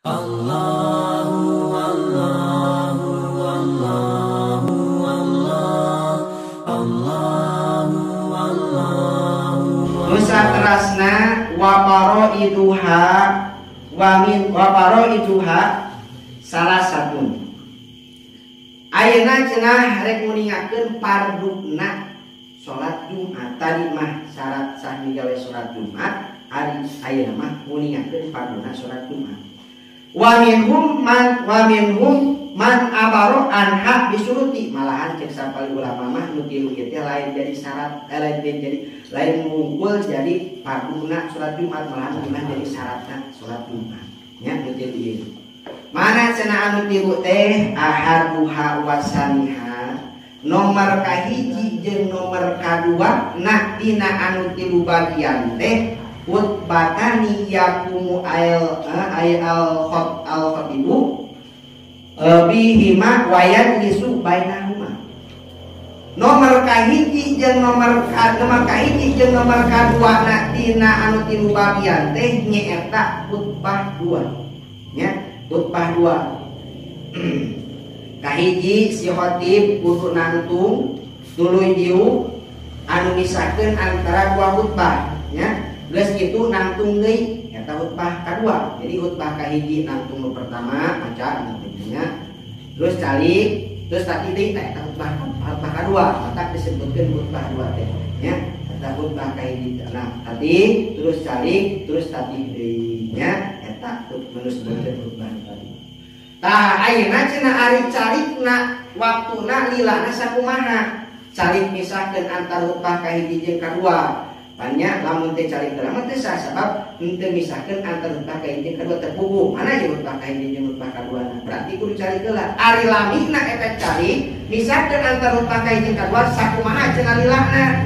Allahu Allahu Allahu Allah Allahu Allahu. Nusa terasna wa paraiduha wa min wa paraiduha salah satu. Ayeuna cenah rek nguningakeun parduna salat Jumat. Tadi mah syarat sah migawe salat Jumat, ari ayeuna mah nguningakeun parduna salat Jumat. Wa minhum man abaro anha bisuruti, malahan cek sapali ulama mah nu tilu ieu teh lain jadi syarat, lain jadi lain ngumpul jadi parduna salat Jumat, malahan mah jadi syaratna salat Jumat nya nu tilu ieu. Mana cenah anu tilu teh ahaduha wasaniha, nomor kahiji jeung nomor kadua na dina anu tilu bagian teh khutbatani yakumu al al khot al khatibu bihima wa yajlisu bainahuma. Nomor kahiji jeung nomor kahiji jeung nomor kadua na dina anu tilu bagian teh nyaeta khutbah dua nya, khutbah dua. Kahiji si khatib kudu nangtung tuluy diuk anu misahkeun antara dua khutbah nya. Geus kitu nangtung deui eta khutbah kadua. Jadi khutbah kahiji nangtung nu pertama maca nya, terus calik, terus tadi deui eta khutbah kadua, matak disebutkeun khutbah dua teh nya. Eta khutbah kahiji nah tadi terus calik, terus tadi deui nya, eta nu disebutkeun khutbah tadi. Tah ayeuna cenah ari calikna waktuna lilana sakumaha? Calik misahkeun antar khutbah kahiji jeung kadua. Banyak lamun teh calik teh mah teh sah sabab henteu misahkeun antar khutbah kahiji jeung kadua terpuguh. Mana ieu khutbah kahiji jeung khutbah kaduana? Berarti kudu calik heula. Ari lamina eta calik misahkeun antar khutbah kahiji jeung kadua sakumaha cenah lilana?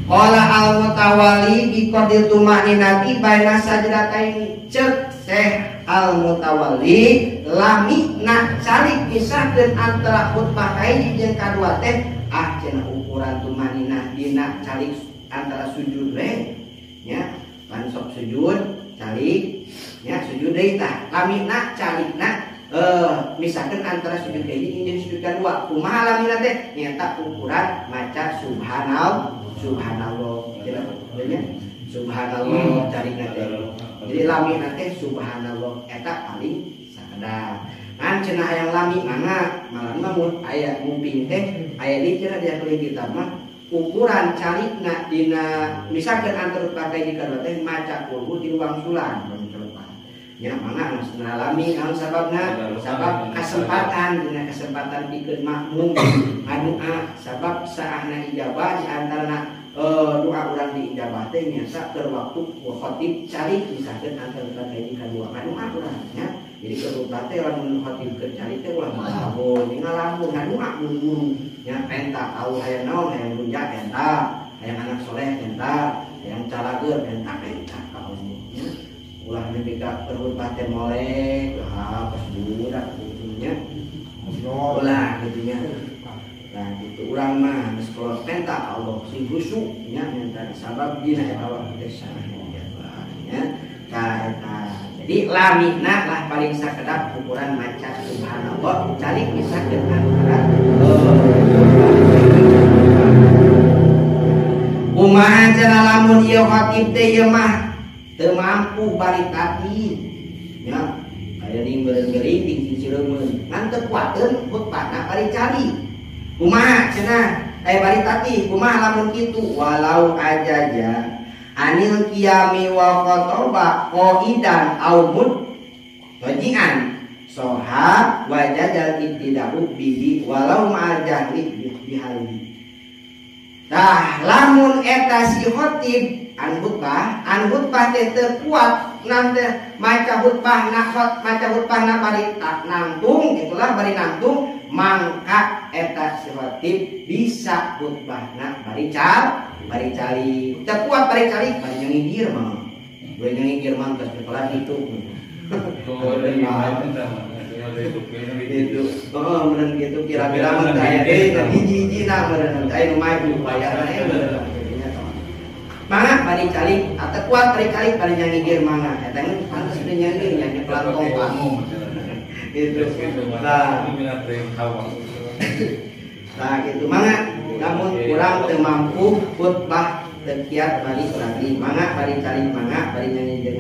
Qala al mutawalli bi qadil tumaninati baina sajdataini. Ceuk Syekh al mutawalli lamina calik misahkeun antara khutbah kahiji jeung kadua teh ah cenah ukuran tumaninah dina calik antara sujud we nya, pan sok sujud calik nya, sujud deui tah lamina calikna misalkan antara sujud kahiji jeung sujud kadua. Kumaha lamina teh nyaeta ukuran maca subhanallah, subhanallah nya, subhanallah calikna teh. Jadi lamina teh subhanallah eta paling sakedap. Ngan cenah hayang lami mangga malah mah mun aya nguping teh aya di cenah di kitab mah ukuran calikna dina misalkan antar khutbah kahiji kadua teh maca kulhu di ruang sulan nya, mangga anu ngalami naon sababna? Sabab kesempatan dina kesempatan pikeun makmum ngadua, sabab saahna ijabah di antarana doa urang diijabah teh nyaeta keur waktu khatib calik misalkan antar khutbah kahiji kadua ngadua urang nya. Jadi keur khutbah teh lamun khatib keur calik teh ulah ngalamun ngalamun ngadua buru-buru nya, penta tahu hayang naon, hayang bunja penta, hayang anak soleh penta, hayang calageur penta, penta ka Allah nya. Ulah nepi ka khutbah teh molek ah pas budak kitu nya, ulah kitu nya. Nah gitu urang mah geus kolot penta ka Allah sing khusyuk nya, minta sabab dina eta waktu teh saah nya ka eta. Jadi lamina lah paling sakedap ukuran maca subhanallah calik misahkeun antara kumaha cenah lamun ieu khatib teh ieu mah teu mampu bari tati nya, aya ning beureum-beuring ting sisireun ngan teu kuateun khutbahna bari calik. Kumaha cenah bari tati kumaha lamun kitu? Walau ajaja anil qiyami wa khotaba qaidan au mudtajian soha wa jadal ibtida'u bihi walau ma'al jahli bihalihi. Tah lamun eta si khatib an khutbah teh teu kuat nanti maca khutbah na maca khutbah na bari nangtung gitulah bari nangtung, mangka eta si khatib bisa khutbahna bari bari calik teu kuat bari calik bari nyangigir mah bari nyangigir mah geus kelas itu itu oh meureun kitu kira-kira mah teh aya deui hiji-hijina meureun aya nu maju bayaran mangga bari calik atau kuat bari calik bari nyangigir mangga eta pantes teu nyangigir nya pelan tongkat gitu. Nah, nah gitu mangga lamun urang teu mampu khutbah teu kiat bari lagi mangga bari calik mangga bari nyanyi jeung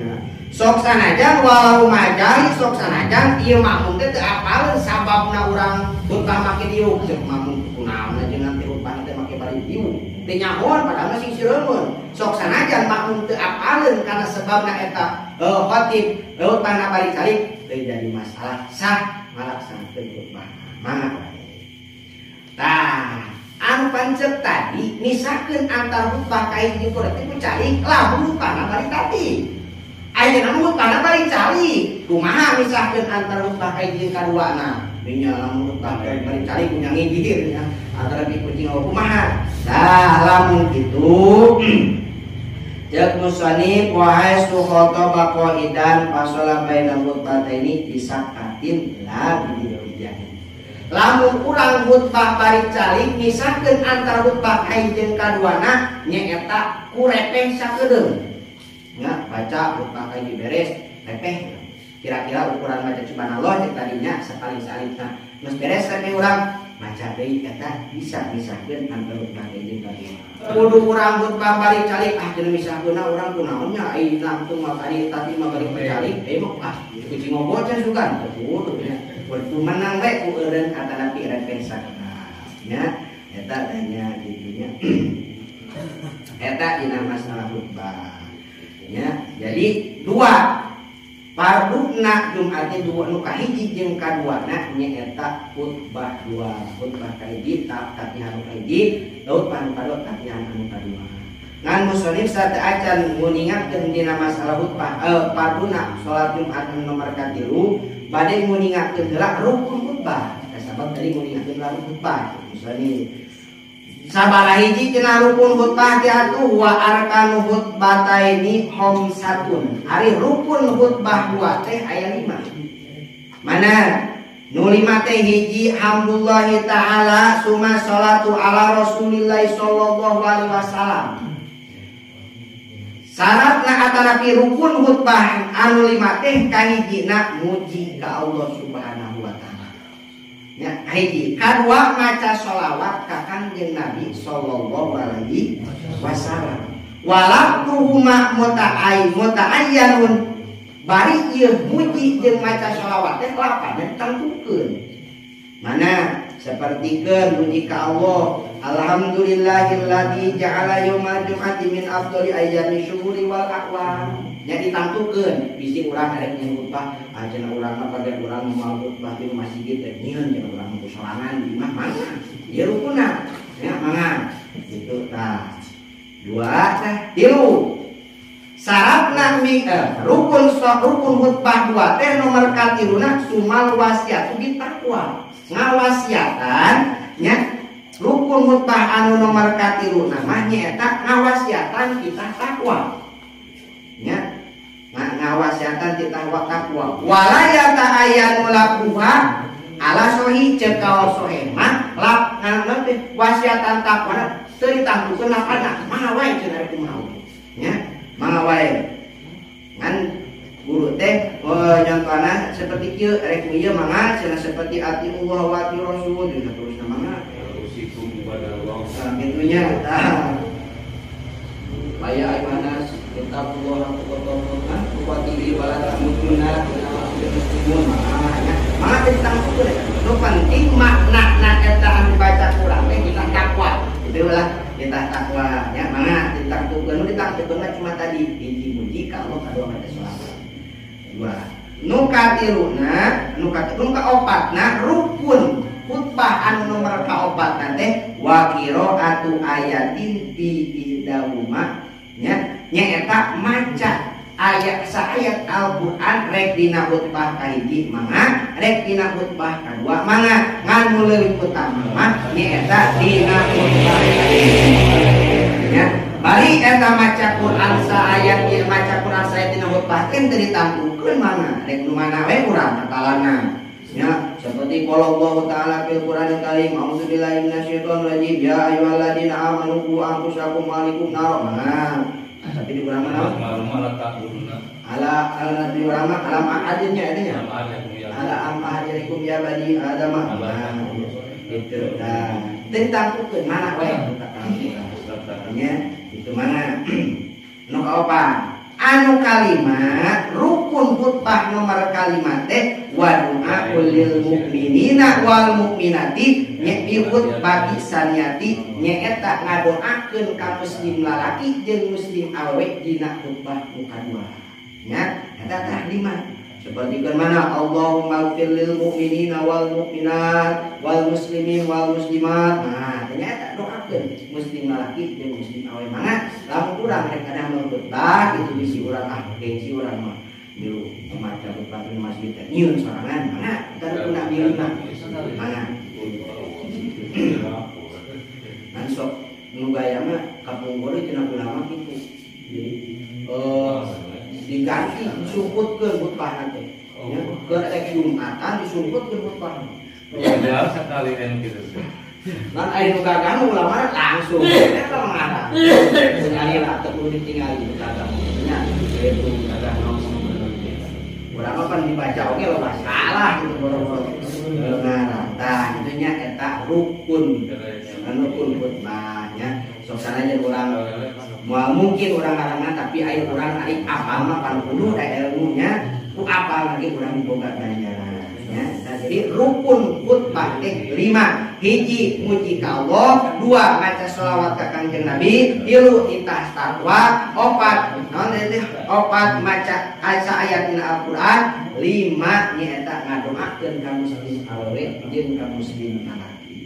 sok sanajan walau majali sok sanajan ieu makmum teh teu apaleun sababna urang khutbah make diuk ceuk makmum kunaon jeung nanti khutbah teh make bari diuk teu nyahoan padahal mah sing sireumeun sok sanajan makmum teu apaleun kana sebabna eta khatib khutbahna bari calik teu jadi masalah sah ngalaksanakeun khutbah mangga wae. Tah anu pancet tadi misakeun antar khutbah ka hiji teh ku calik lamun khutbahna bari tadi. Ayeuna mah khutbahna bari calik. Kumaha misahkeun antar khutbah ka hiji kaduana? Nya lamun khutbah bari calik ku ngijir nya antara bi kucing kumaha? Tah lamun kitu ceuk musannif wa haitsu khataba qaidan fasala baina khutbataini bisakatin la bidirijani. Lamun urang khutbah bari calik misahkeun antar khutbah ka hiji kaduana nyaeta ku repeh sakedeung. Nya baca khutbah ka hiji beres repeh kira-kira ukuran maca subhanallah cek tadinya sekali salitna geus beres repeh urang maca deui eta bisa misahkeun antar khutbah ka hiji kadua. Kudu urang khutbah bari calik ah cenah misahkeunna urang kunaon nya ai langsung mah tadi tadi mah bari calik eh mah ah kucing ngobrol cenah sugan kudu nya kudu menang we ku eureun atanapi repeh sakedap nya eta tanya kitu nya eta dina masalah khutbah. Ya, jadi dua farduna Jumat dua nu kahiji jeung kaduana nyaeta khutbah dua khutbah kahiji tatihan anu kahiji khutbah anu kadua tatihan anu kadua. Ngan musannif sateuacan nguningakeun dina masalah khutbah farduna salat Jumat anu nomor 3 bade nguningakeun heula rukun khutbah. Sabab tadi nguningakeun heula rukun khutbah musannif. Sabaraha hiji cenah rukun khutbah teh atuh wa arkanu khutbataini khamsatun. Ari rukun khutbah dua teh aya 5. Mana? Nu 5 teh hiji hamdulillahi ta'ala summa sholatu ala rasulillahi sallallahu alaihi wasallam. Syaratna atanapi rukun khutbah anu 5 teh kahijina muji ka Allah Subhanahu wa ta'ala. Ya, hiji kadua maca sholawat ka Kangjeng Nabi sallallahu alaihi wasallam. Walaqtuhuma muta'ayyanun bari ieu muji jeung maca sholawat teh lapan ditangtukeun. Mana sapertikeun muji ka Allah, alhamdulillahilladzi ja'ala yaumal jum'ati min afdhali ayyami syuhuri wal aqwam. Nya ditangtukeun bisi urang arek nyeun khutbah ah cenah urang mah bagian urang moal khutbah di masjid teh nyieun cenah urang ku sorangan di imah mangga ieu rukunna nya mangga gitu tah dua teh tilu syaratna rukun rukun khutbah dua teh nomor katiluna sumal wasiat bi taqwa ngawasiatan nya rukun khutbah anu nomor katiluna mah nyaeta ngawasiatan kita takwa nya ngawasiatan titah wa takwa wala yata'ayyanu lakuha ala sohi ceuk kaol sohe mah lap ngaranna teh wasiatan takwa teu ditangtukeun lapana mangga wae cenah rek kumaha nya mangga wae ngan guru teh nyontohna seperti kieu rek ieu mangga cenah seperti ati Allah wa ati Rasul jeung saterusna mangga usikum ibadallah kitu nya tah baya ayuhanas ittaqullah wa tuqatihi wa la tamutunna illa wa antum muslimun. Mangga ditangtukeun eta. Nu penting maknana eta anu dibaca urang teh kita takwa. Itulah kita takwa nya mangga ditangtukeun. Nu ditangtukeun mah cuma tadi hiji muji ka Allah kadua maca sholawat. Dua. Nu katiluna, nu katilu kaopatna rukun khutbah anu nomor kaopatna teh wa qiraatu ayatin fi ihdahuma nya nyaeta maca ayat saayat Al-Qur'an rek dina khutbah kahiji mangga rek dina khutbah kadua mangga ngan nu leuwih utama mah nyaeta dina khutbah kahiji nya bari eta maca Qur'an saayat ieu maca Qur'an saayat dina khutbah teh teu ditangtukeun mangga rek nu mana we urang katalana ya seperti qala Allah ta'ala fil Qur'anil Karim a'udzubillahi minasyaitonir rajim ya ayyuhalladzina amanu qu anfusakum wa ahlikum nar. Nah, tapi di Qur'an mana? Malah tak guna. Ala ala di urang mah alam ahadnya eta nya. Ala am ahadikum ya bani Adam. Itu nah, tentangkukeun mana we nya itu mana. Nu kaopat anu kalimat rukun khutbah nomor kalimat teh wa du'a lil mukminina wal mukminati nya bi khutbah saniati nyaeta ngadoakeun ka muslim lalaki jeung muslim awewe dina khutbah nu kadua. Nya eta tah lima seperti mana Allahumma ighfir lil mu'minina wal mu'minat wal muslimin wal muslimat. Nah, ternyata doakeun muslim lalaki jeung muslim awewe mangga lamun urang rek kada khutbah kitu bisi urang ah gengsi urang mah milu maca khutbah di masjid teh nyieun sorangan mangga kada kuna lima mangga. Ngan sok nu gaya mah kapungkur cenah ulama kitu. Jadi diganti disumputkeun khutbahna teh. Ya, keur rek Jumatan disumputkeun khutbahna. Padahal sekali kan gitu. Lan aya nu gagah ulama langsung eta mah ngarang. Ningali lah teu kudu ditingali nu gagah. Nya kitu gagah naon. Urang mah pan dibaca oge loba salah gitu boro-boro. Ngarang. Tah kitu nya eta rukun. Anu rukun khutbah nya. Sok sanajan urang moal mungkin urang ngaranna tapi aya urang ari apal mah pan kudu da ilmunya ku apal lagi urang boga ganjaran nya. Nah, jadi rukun khutbah teh 5. Hiji muji ka Allah, 2 maca sholawat ka Kangjeng Nabi, 3 titah takwa, 4 naon teh 4 maca ayat dina Al-Qur'an, 5 nyaeta ngadoakeun ka muslim awewe jeung ka muslim lalaki.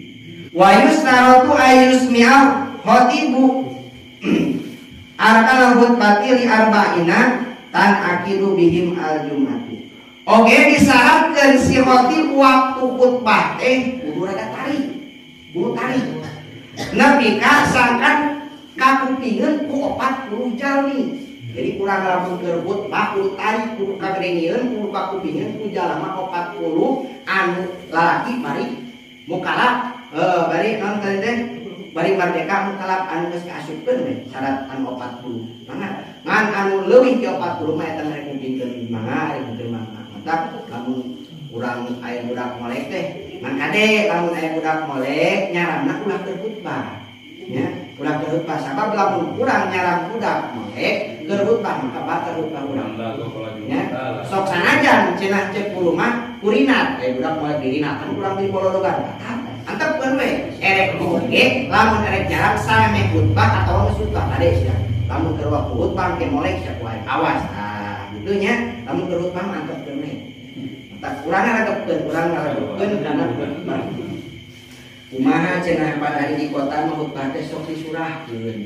Wa yustaratu ayyusmi'al khatibu arkana khutbati li arba'ina tan akidu bihim al jum'atu. Oge disyaratkeun si khotib waktu khutbah teh kudu rada tarik. Kudu tarik. Nepi ka sangkan kakupingeun ku 40 jalmi. Jadi kurang lamun keur khutbah kudu tarik, kudu kagedengieun, kudu kakupingeun ku jalma 40 anu lalaki bari mukalaf bari naon teh bari merdeka mukalaf anu geus kaasupkeun we syarat anu 40. Mangga ngan anu leuwih ti 40 mah eta rek ngupingkeun mangga rek ngupingkeun mangga. Mantap lamun urang aya budak molek teh ngan kade lamun aya budak molek nyaramna ulah keur khutbah. Nya ulah keur khutbah sabab lamun urang nyaram budak molek keur khutbah maka batal khutbah urang. Nya sok sanajan cenah ceuk mah kurinat aya budak molek dirinat kan urang di bolorogan. Antepkeun we erek oge lamun erek nyaram samemeh khutbah atawa geus khutbah kade sia. Lamun keur waktu khutbah ke molek sia ku aing awas. Tah kitu nya lamun keur khutbah mah antepkeun we. Tah urang ngaregepkeun, urang ngaregepkeun kana khutbah. Kumaha cenah pada hari di kota mah khutbah teh sok disurahkeun.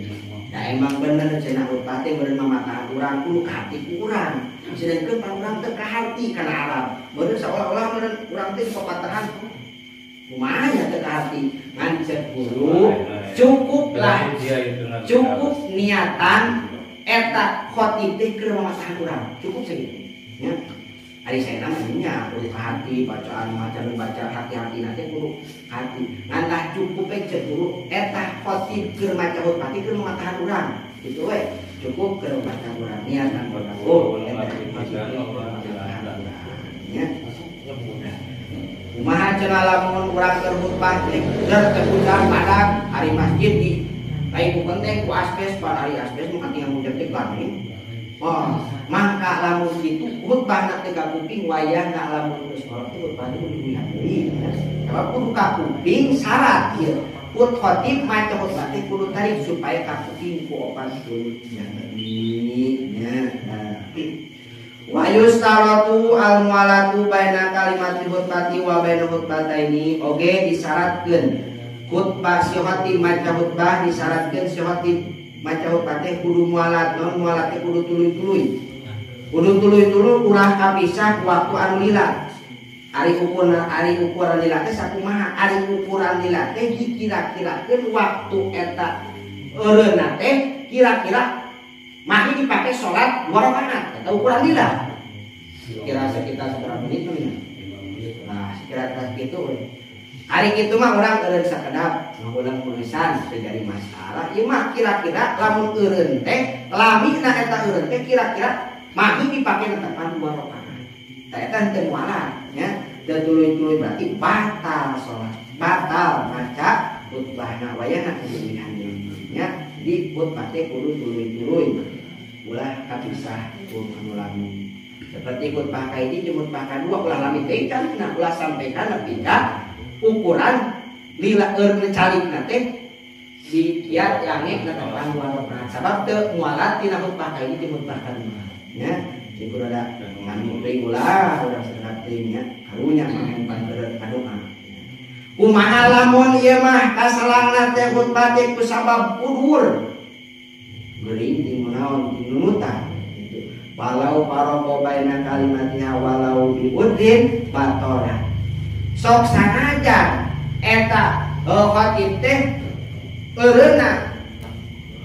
Da emang bener cenah khutbah teh meureun mamatahan urang kudu ka hati ku urang. Sedengkeun pan urang teu ka hati kana Arab. Meureun saolah-olah meureun urang teh dipapatahan kumaha nya teu ka hati ngan ceuk guru cukuplah cukup niatan eta khotib teh keur mamatahan urang cukup segitu nya. Ari saena mah nya kudu ka hati bacaan maca baca hati-hati teh kudu hati ngan tah cukup we ceuk guru eta khotib keur maca khutbah teh keur mamatahan urang kitu we cukup keur mamatahan urang niatan oh eta nya. Kumaha cenah lamun urang keur khutbah teh keur teu hujan badak ari masjid di lain ku penting ku asbes pan ari asbes mah katingal hujan teh gandeng. Oh, mangka lamun kitu khutbahna teh kakuping wayahna lamun geus kolot teh khutbah teh kudu diguyan deui. Sebab kudu kakuping syarat ieu. Put khotib maca khutbah teh kudu tarik supaya kakuping ku 40 jalmi nya. Nah. Wa yustaratu al mualatu baina kalimati khutbati wa baina khutbataini oge disyaratkeun khutbah si khatib maca khutbah disyaratkeun si khatib maca khutbah teh kudu mualat non mualat teh kudu tuluy-tuluy kudu tuluy-tuluy ulah kapisah waktu anu lila ari ukuran lila teh sakumaha ari ukuran lila teh dikira-kirakeun waktu eta eureunna teh kira-kira mahi dipakai sholat 2 rakaat atau ukuran lila kira sekitar seberapa menit tuh ya? Nah sekira-kira gitu hari itu mah orang eureun sakedap ngulang tulisan teu jadi masalah ieu mah kira-kira lamun eureun teh lamina eta eureun teh kira-kira maghrib dipake netepan 2 rakaat. Tah eta henteu mualat nya, teu tuluy-tuluy berarti batal salat. Batal maca khutbahna wayahna kudu nya. Jadi khutbah teh kudu tuluy-tuluy ulah kapisah ku anu lami. Seperti khutbah kahiji jeung khutbah kadua ulah lami teh kan nah ulah sampai ka nepi ka ukuran lila keur calikna teh di kiat yange netepan 2 rakaat. Sabab teu mualat tina khutbah kahiji jeung khutbah kadua nya. Sing kudu ada nganu teuing ulah urang sakedat teuing nya karunya mah pan kadoa. Kumaha lamun ieu mah kasalangna teh khutbah teh kusabab udur geuring jeung naon jeung nunutan gitu. Walau faraqo baina kalimatiha walau biudin batora. Sok sanajan eta khatib teh eureunna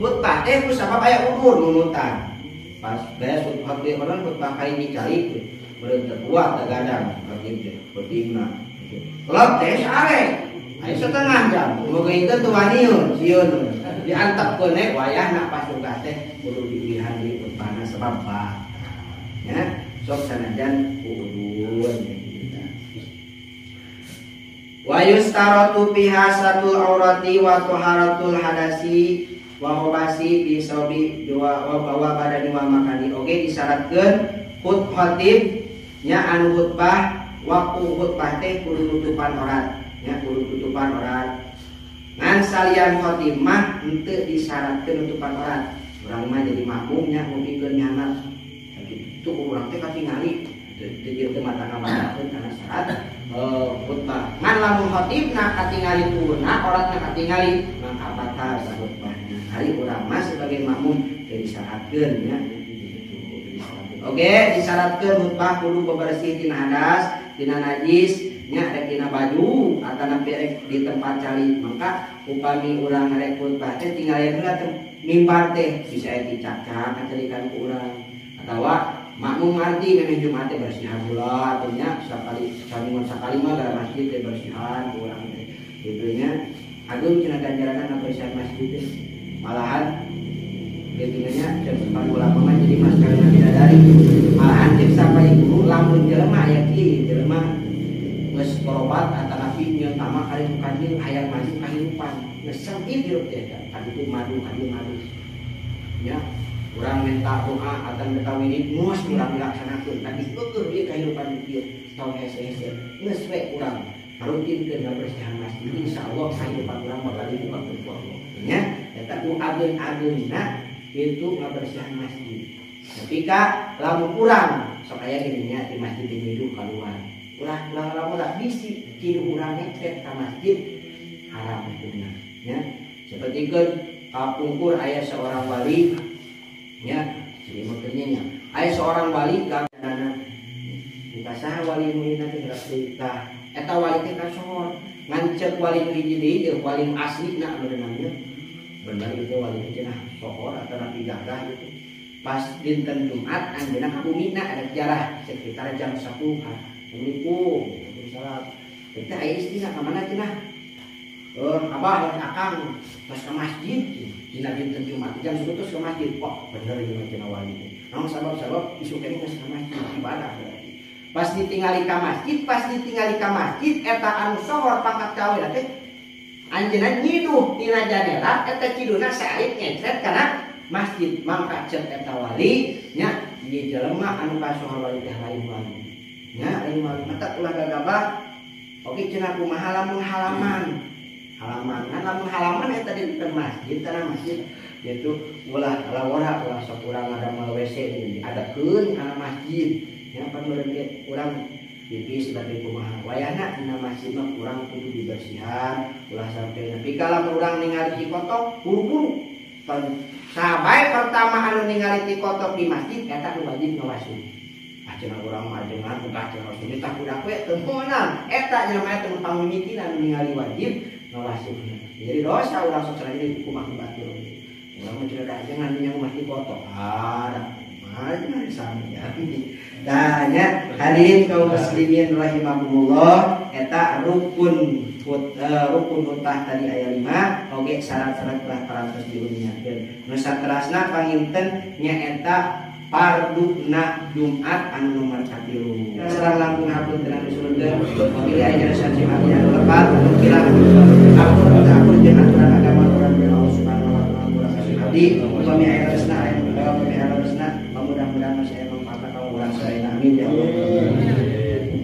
khutbah teh kusabab aya udur nunutan. Pas beres khutbah teh urang khutbah kali dicalik meureun teu kuat teu gadang khatib teh pentingna. Kelop teh sare aya setengah jam moga itu teu waniun sieun diantepkeun we wayahna pas tugas teh kudu dipilihan di khutbahna sebab batal nya sok sanajan kuudun wa yustaratu biha satul aurati wa taharatul hadasi wa khobasi bi sabi wa bawa badani wa makani oge disyaratkeun khatib nya anu khutbah waktu khutbah teh kudu tutupan orat nya kudu tutupan orat ngan salian khatib mah henteu disyaratkeun tutupan orat urang mah jadi makmumnya ngupikeun nyanak sakitu urang teh katingali teu jeung teu mata ngamatakeun kana syarat khutbah ngan lamun khatibna katingali tuurna oratna katingali maka batal khutbahna ari urang mah sebagai makmum teu disyaratkeun nya. Oke, disyaratkeun khutbah kudu bebersih tina hadas, tina najis, nya rek dina baju atanapi rek di tempat cali. Maka upami urang rek khutbah teh tinggal heula mimbar teh bisa aya dicacak kacarikan ku urang. Atawa makmum ngarti memeh Jumat teh bersihan heula atuh nya sakali saminggon sakali mah dalam masjid teh bersihan ku urang teh. Kitu nya agung cenah ganjaranna ngabersihan masjid teh. Malahan gitunya cek ulama mah jadi mas kawin bidadari malahan cek sampai guru lamun jelema aya kieu jelema geus torobat atanapi nyeun tamak ari nu kanjil hayang maju kahirupan geus sempit hirup teh kaditu madu kadieu madu nya urang minta doa atawa minta wirid geus urang dilaksanakeun tadi eueuh ieu kahirupan kieu tong hese-hese geus we urang rutinkeun ngabersihan masjid insyaallah kahirupan urang bakal dibuka ku Allah nya eta ku ageung-ageungna itu ngabersihan masjid. Ketika lamun urang sok aya gini nya di masjid nyiduh keluar. Ulah ulah lamun bisi ciduh urang ngecret ka masjid haram hukumna nya. Sapertikeun kapungkur aya seorang wali nya jadi motornya nya. Aya seorang wali ka dana. Buka saha wali nu ieu teh geus tah. Eta wali teh kasohor. Ngan ceuk wali nu hiji deui jeung wali nu aslina beunangnya. Benar itu wali itu cenah sohor atau napi gagah gitu. Pas dinten Jumat anjeunna ka bumina ada sejarah sekitar jam 10. Assalamualaikum. Waalaikumsalam. Teh aya istrina ka mana cenah? Abah dan akang pas ke masjid dina dinten Jumat jam 10 terus ke masjid. Wah, bener ieu mah cenah wali teh. Naon sabab-sabab isuk keneh geus ka masjid ibadah berarti. Pas ditingali ka masjid, pas ditingali ka masjid eta anu sohor pangkat kawin teh anjeunna nyiduh tina janela eta ciduna saeutik ngecret kana masjid mangka ceuk eta wali nya ieu jelema anu kasohor wali teh lain wali nya lain wali mata ulah gagabah oke cenah kumaha lamun halaman halaman ngan lamun halaman eta di masjid tanah masjid yaitu ulah lawara ulah sok urang ngadamel WC diadakeun kana masjid nya pan meureun ge urang pipis sebagai kumaha wayahna dina masjid mah kurang kudu dibersihan ulah sampai nepi ka lamun urang ningali ti kotok buru-buru sabae pertama anu ningali ti kotok di masjid eta nu wajib ngawasuh ah cenah urang mah ajengan buka cenah ngawasuh tah budak we teu meunang eta jelema eta nu pangmimitina anu ningali wajib ngawasuh jadi dosa urang sok sareng kumaha batur urang mah cenah ajengan nya mah ti kotok ah Tanya hadirin kaum muslimin rahimakumullah eta rukun rukun khutbah tadi aya 5 oge syarat-syarat telah parantos diuningakeun. Nu saterasna panginten nyaeta Parduna Jumat anu nomor 3. Sareng langkung hapunten anu surga pamili aya dina sanci abdi anu lepat anu kilang akur akur jeung aturan agama urang Allah Subhanahu wa taala urang kasih abdi upami aya resna aya upami aya resna mudah-mudahan masih aya manfaat ka urang sadayana amin ya Allah.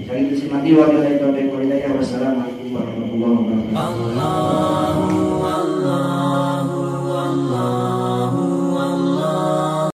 Sakitu simati wabillahi taufiq wal hidayah. Wassalamualaikum warahmatullahi wabarakatuh.